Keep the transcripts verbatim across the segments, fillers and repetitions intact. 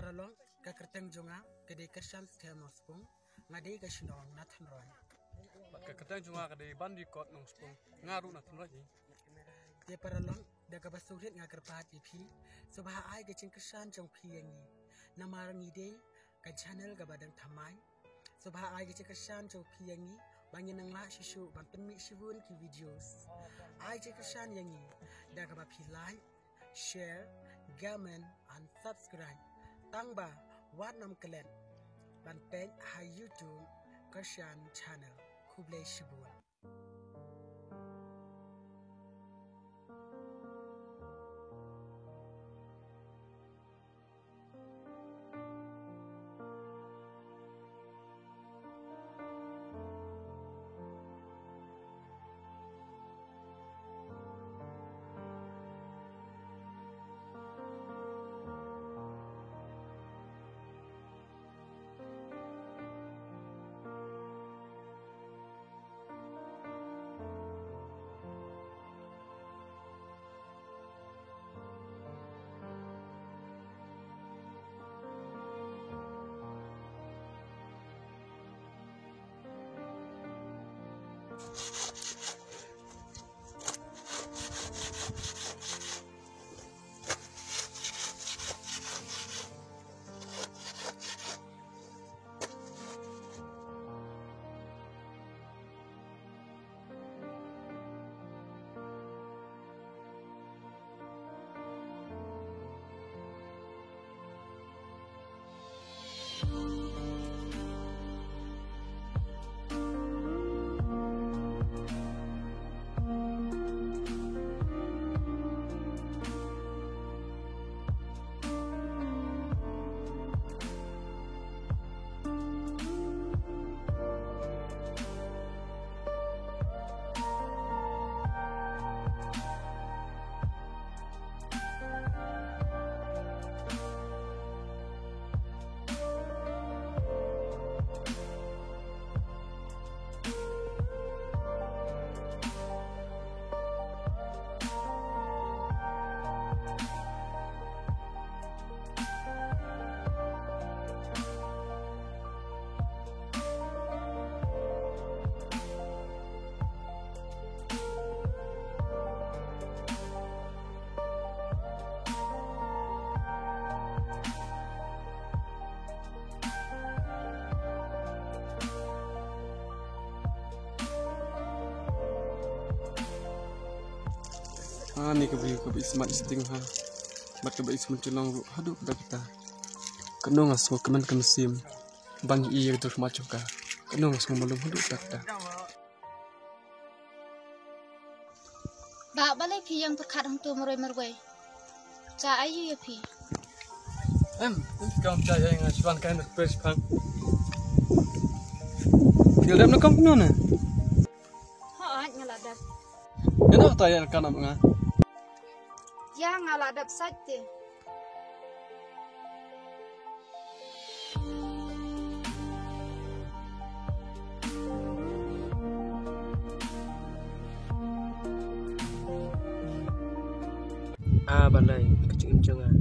Paralok, ka kyrteng jong nga ka dei Kyrshan Stem Nongspung, nga dei ka shnong Nathan Roy. Bad ka kyrteng jong nga ka dei Bandikot Nongspung, nga ruh Nathan Roy. Te paralok, da kaba sngewrit nga kyrpad ïa phi, sngewbha ai ka jingkyrshan jong phi ïa ngi. Namar ngi dei ka channel kaba dang thymmai. Sngewbha ai ka jingkyrshan jong phi ïa ngi ba ngin nang lah shuh shuh ban pynmih shibun ki videos. Ai jingkyrshan ïa ngi da kaba phi like, share, comment and subscribe. Tang ba wat nym klet ban peit ha YouTube Kyrshan Channel. Khublei shibun. Ani ka briew kaba ismat isting ha. Bad kaba ismat long ruh haduh katta katta. Kano nga sngewkmen ka mynsiem ba ngi ïa ka dur khmat jong ka. Kano nga sngewmalum haduh katta katta. Ba balei phi ïeng pyrkhat hangto marwei marwei? Cha aïu ïa phi? Em, em kam cha ïa nga shuan kai na pes phang. Ïa dep na kam kno ne? Ha, nga la dep. Ïa na ta ïa kan am nga. Ïa nga la dep sait te. A balei ka jingim jong nga.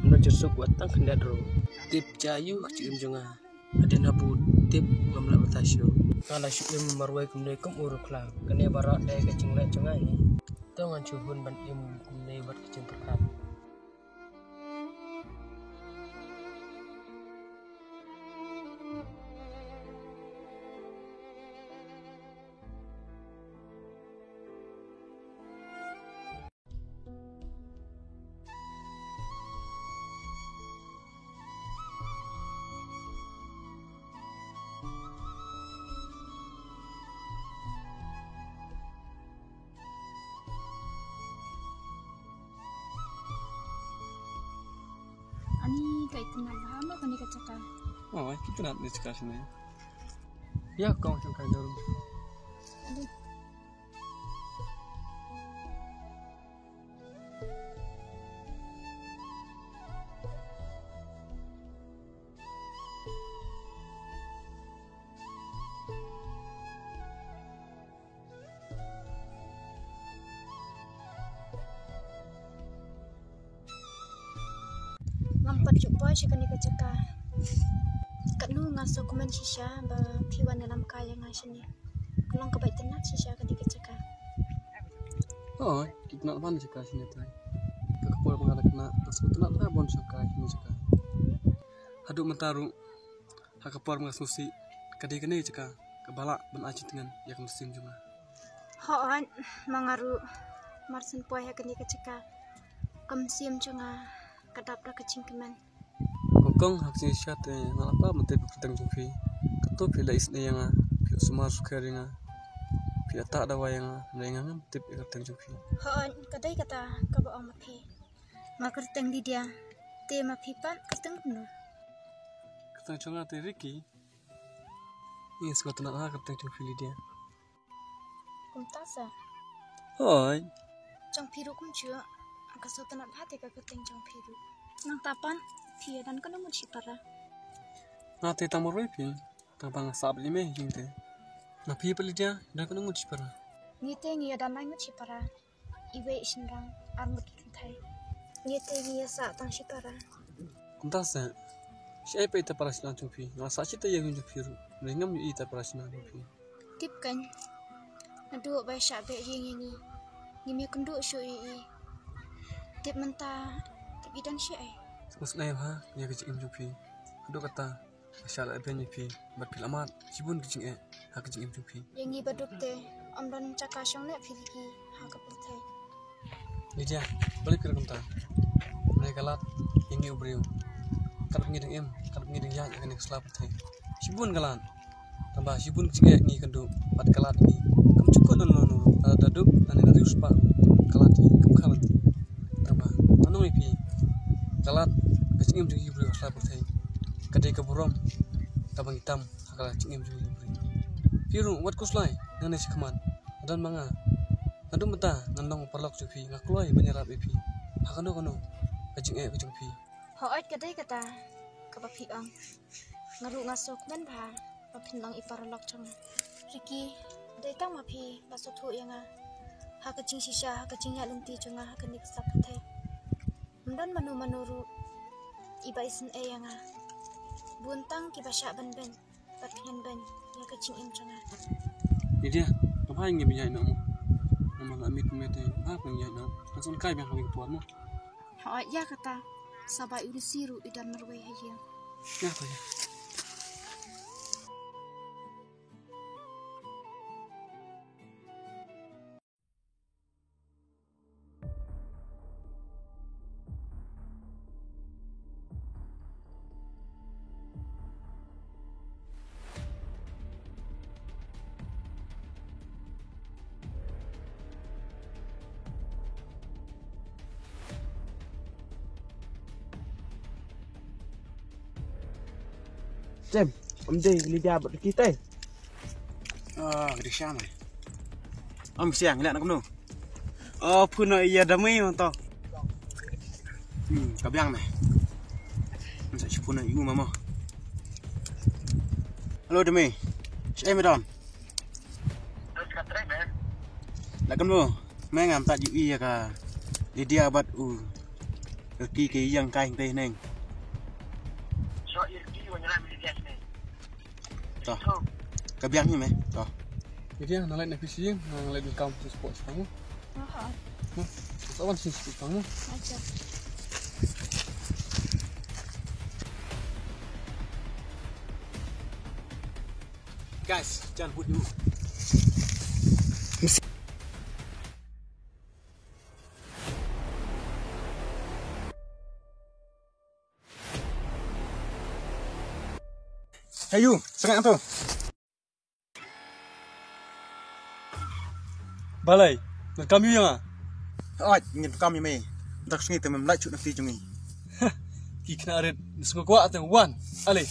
Mno jong suk wat tang khyndiat ro. Tip cha ïa ka jingim jong nga. Hadien habu tip ngam lah batai shuh. Nga la shu im marwei kumne kum u rukhla. Kane baroh dei ka jingleh jong nga hi. To ngan shu hun ban im kumne bad ka jingpyrkhat. Ani ka itynnad bha mo kane ka jaka. Oh, ka itynnad ne jaka shane. Ïa kong shong kai dur. Ngam pat ju poi sha kane ka jaka. Katno nga sngewkmen shisha ba phi wan ïalam kai ïa nga shane. Ka long kaba itynnad shisha kane ka jaka. Hooid, ki itynnad ban jaka shane tai. Ka por ba nga da khynnah nga sngewtynnad ban shong kai shane jaka. Haduh mynta ruh ha ka por ba nga sngewsih ka dei kane ka jaka kaba lah ban ai jingtngen ïa ka mynsiem jong nga. Hooid, ma nga ruh mar shen poi ha kane ka jaka ka mynsiem jong nga ka dap da ka jingkmen. Kong kong, ha ka jingshisha te nga la pap ban tip ïa ka kyrteng jong phi. Kato phi la isynei ïa nga, phi la sumar sukher ïa nga, phi la tah dawai ïa nga, hynrei nga ngam tip ïa ka kyrteng jong phi. Hooid, ka dei kata kaba ong ma phi. Nga kyrteng Lydia. Te ma phi pat kyrteng kumno? Kyrteng jong nga te Ricky. Nga sngewtynnad ha ka kyrteng jong phi Lydia. Kumta sa? Hooid. Jong phi ruh kumjuh. Nga sngewtynnad ha te ka kyrteng jong phi ruh. Nangta pat phi ïa don katno ngut shipara? Nga te tang marwei phi. Tang ba nga sah bad i mei jong te. Na phi pat Lydia, don katno ngut shipara? Ngi te ngi ïa don lai ngut shipara. Iwei i shynrang, ar ngut ki kynthei. Ngi te ngi ïa sah tang shipara. Kumta sa. Shaei pat ita para shynrang jong phi? Nga sah shi taïew jong phi ruh. Hynrei ngam ïohi ita para shynrang jong phi. Tip kan. Naduh ba i shah beh ïing ïa ngi, ngim ïakynduh shuh ïa i. Tip mynta, tip i don shaei. Sngewsynei bha ïa ka jingim jong phi. Haduh kata nga shah leh beiñ ïa phi bad phi la mad shibun ki jingeh ha ka jingim jong phi. Ïa ngi baduk te ym don jaka shong leh phi Ricky ha ka pyrthei. Lydia, balei phi ong kumta? Hynrei ka lad ïa ngi u briew. Katba ngi dang im, katba ngi dang ïaid ha kane ka sla pyrthei, shibun ka lad. Tangba shibun ki jingeh ngi ïakynduh bad ka lad ïa ngi. Kam jukut lano lano, lada da duk lane da riewspah ka lad ïa ngi, kam kha lynti. Tangba nga ong ïa phi, ka lad ka jingim jong ngi u briew ha sla pyrthei ka dei ka burom kaba ngi tam ha ka lad jingim jong ngi u briew. Phi ruh wat khuslai nangne shakhmat, don ma nga. Naduh mynta ngan long u paralok jong phi, nga kloi ban ïarap ïa phi ha kano kano ka jingeh ka jong phi. Hooid, ka dei kata kaba phi ong. Nga ruh nga sngewkmen bha ba phin long i paralok jong nga. Ricky, dei tang ma phi ba sngewthuh ïa nga ha ka jingshisha, ha ka jingïaid lynti jong nga ha kane ka sla pyrthei. Ym don mano mano ruh iba isynei ïa nga. Bun tang kiba shah ban beiñ bad phin beiñ ïa ka jingim jong nga. Lydia, kaba ïa ngi ba ïaid noh mo. Namar la miet miet te ba phin ïaid noh. Ka son kai biang ha ka por mo. Hooid, ïa kata, sa ba i Lucy ruh i don marwei ha ïing. Ïa kata ïa. Jem, ym dei Lydia bad Ricky te. Ah, ka dei sha me. Ym siang, leh na kumno? Oh, phone ïa da mei mo to. Hmm, ka biang me. Sa shi phone ïa u ma mo. Hello da mei. Shaei me don? Leh kumno? Me ngam pat ju ïohi ïa ka Lydia bad u Ricky ki ïeng kai hangtei haneng. To. Ka biang hi me. To. Lydia, nang leit na phi sha ïing, nang leit welcome sha spot sha mo. Aha. Mo. Sa wan sha spot mo. Acha. Guys, jan bud ïa u. Hey you, sangeh to. Balei, ngan kam ïa nga? Hooid, ngan kam ïa me. Dak sngi te mem lait shuh na kti jong ngi. Ki khynnah rit, sngew kwah te wan. Ale.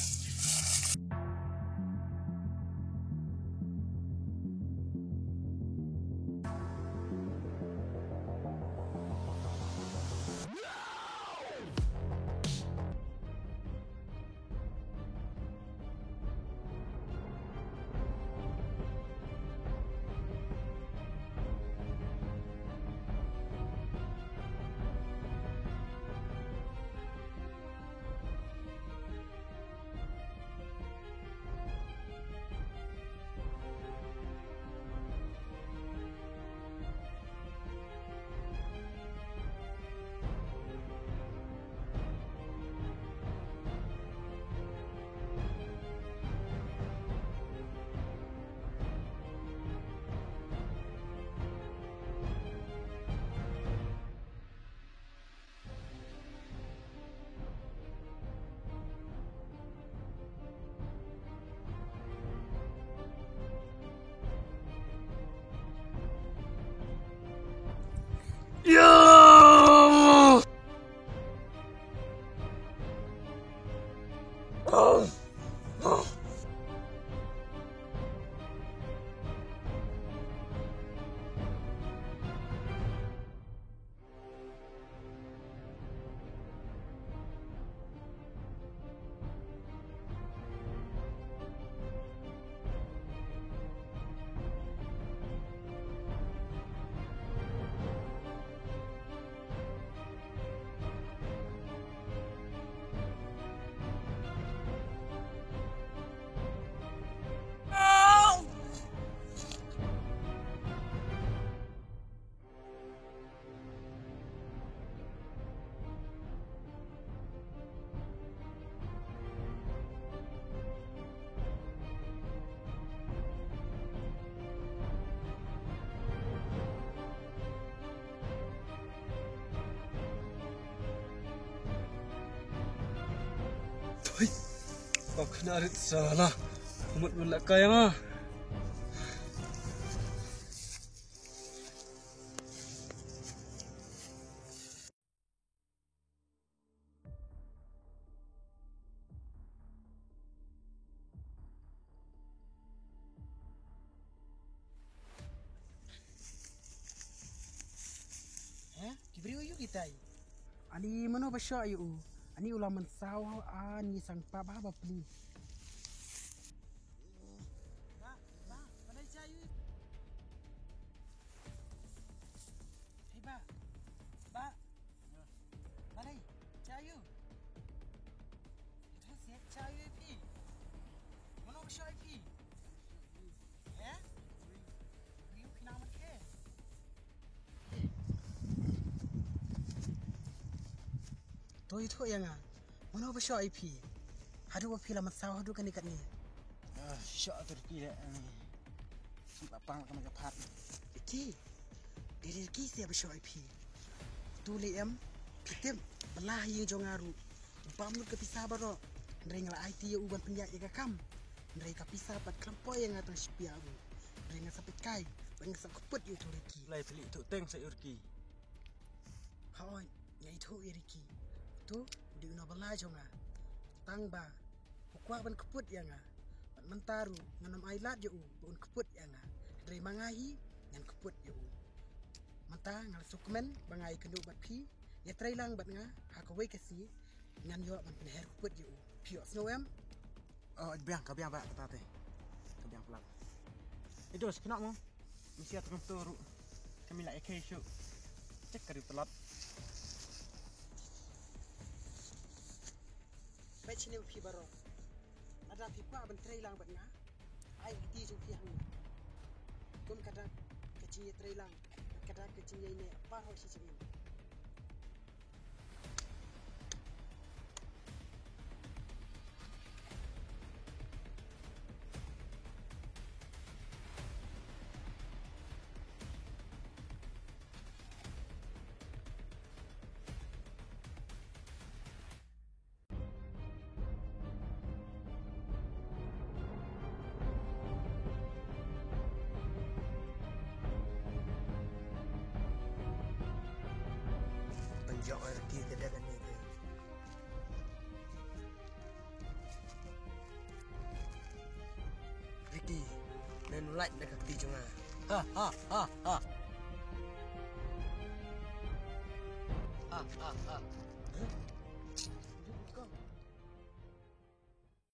Hei, ba khynnah rit sala. Ka mut ban lehkai ïa nga. Heh, ki briew aïu kitai? Ani mano ba shoh ïa u? Ani u la mynsaw ani sangpa ba ba pli. Ba, ba, ba dei cha ïa u. Hei ba, ba, ba dei cha ïa u. Ito siat cha ïa u phi. Mano ba shoh ïa phi? Heh? Briew khynnah mat khe. To ïathuh ïa nga. Mano ba shoh ïa phi? Haduh ba phi la mynsaw haduh kane katne. Ah, shoh to Ricky leh. Sam la pang la ka mai ka phat. Ricky. Dei Ricky se ba shoh ïa phi. To leh em. Phi tip. Ba la ïing jong nga ruh. Bam lut ka pisa baroh. Hynrei nga la aiti ïa u ban pynïaid ïa ka kam. Hynrei ka pisa pat khlem poi ïa nga tang shi pia ruh. Hynrei nga sa peit kai. Ba nga sa kput ïa u to Ricky. Lai phi leh to teng sa ïa u Ricky. Hooid, nga ithuh ïa Ricky. To, u dei u nongbylla jong nga. Tang ba u kwah ban kput ïa nga. Bad mynta ruh ngan ym ailad ïa u ba un kput ïa nga. Hynrei ma nga hi ngan kput ïa u. Mynta nga la sngewkmen ba nga ïakynduh bad phi. Ïatreilang bad nga ha kawei ka sngi. Ngan ïoh ban pynher kput ïa u. Phi ïohsngew em? Oh, biang, ka biang ba kata te. Ka biang palat. Idos kena mo. Mesti atang tu ruh. Kami la eke shu. Check ka ri palat. Peit shane phi baroh. Lada phi kwah ban treilang bad nga, ai kti jong phi ha nga. Kum ka dak ka jingïatreilang, ka dak ka jingïaineh baroh shi jingim. Pynjok ïa Ricky ka dak kane. Ricky, men lait na ka kti jong nga. Ha ha ha ha. Ha ha ha. Huh?